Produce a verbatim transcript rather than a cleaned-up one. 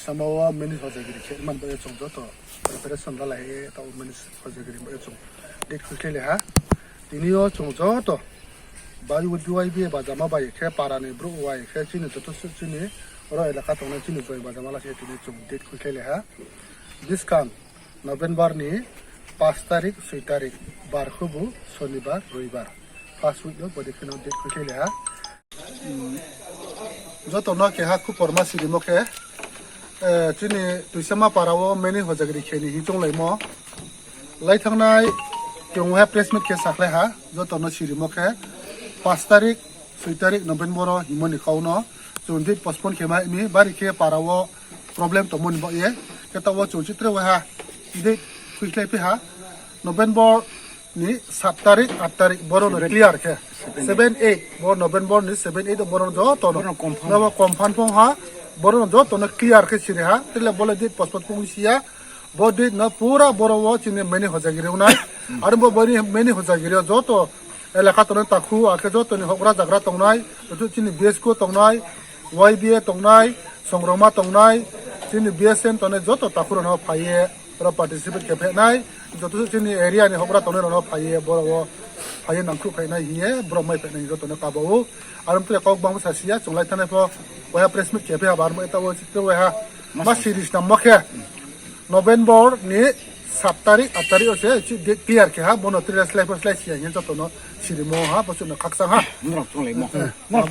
Sama wo mini hojagiri khe man bai ye chung joto preparation lalai ye taoh mini hojagiri bai ye chung date khuikhlailai ha. Tini yo chung joto bai YBA bajama bai khe para ni brouh bai khe chini joto suh chini oro elaka tongnai chini join bajama la se tini chung date khuikhlailai ha. Buskang November ni পাঁচ তারিখ, ছয় তারিখ, bar khubu, Sonibar, Roibar. First week no bodi khe no date khuikhlailai ha. Joto no keha khuporma sirimo khe, chini Tuisama para wo mini hojagiri khe ni hing chounglaimo. Lai thanngnai chung ha press meet khe sakhlai ha, joto no sirimo khe পাঁচ তারিখ, ছয় তারিখ November wo hingmo ni kau no chung date postpone khe mai mi, bari khe para wo problem tongmo ni baoh ye. Khe taoh wo chung chitre waiha date khuikhlai phi ha, November ni সাত তারিখ, আট তারিখ boro no clear khe, seven, eight, bo November ni seven, eight boro no joto no, nabo confirm phong ha, boro no joto no clear khe siri ha, tile bo le date postpone phong si ya, bo date no pura boro wo chini mini hojagiri ong nai, aro bo mini hojagiri yo joto elaka tongnai takhu, akhe joto ni houhgra zagra tongnai, joto chini BSCO tongnai, YBA tongnai, Songrongma tongnai, chini BSM tongnai joto takhu rao no phai ye, oro participate khe phai nai, joto chini area ni houhgra tongnai rao no phai ye, boro wo phai ye nangkhruh phai nai hing ye, boro mai phai nai joto no kaba ou. Aro mtore kau gbang sa si ya, chung lai thanngnai pho, waiha press meet khe phi ha, bar mo eta wo chitre waiha. Ma siri snammo khe, November ni সাত তারিখ, আট তারিখ wo se date clear khe ha, bo no tre slái pho slái si ya hing ye joto no sirimo ha, bo chung no khakchang ha.